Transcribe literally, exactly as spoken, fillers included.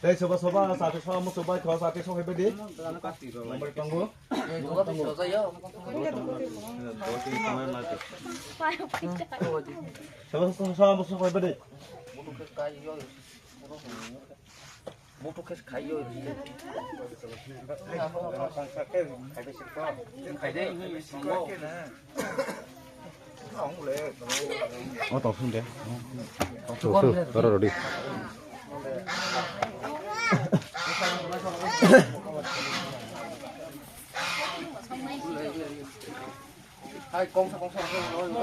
Tei soba soba sati soba musu bai thos sati soba bai di. Nomor tongo. Soba soba soba musu bai di. Mutu khe khai yo. Khai de, ini sini. O tong sung de. Tong sung, aro rodi. Hai, kongsa, kongsa, kongsa.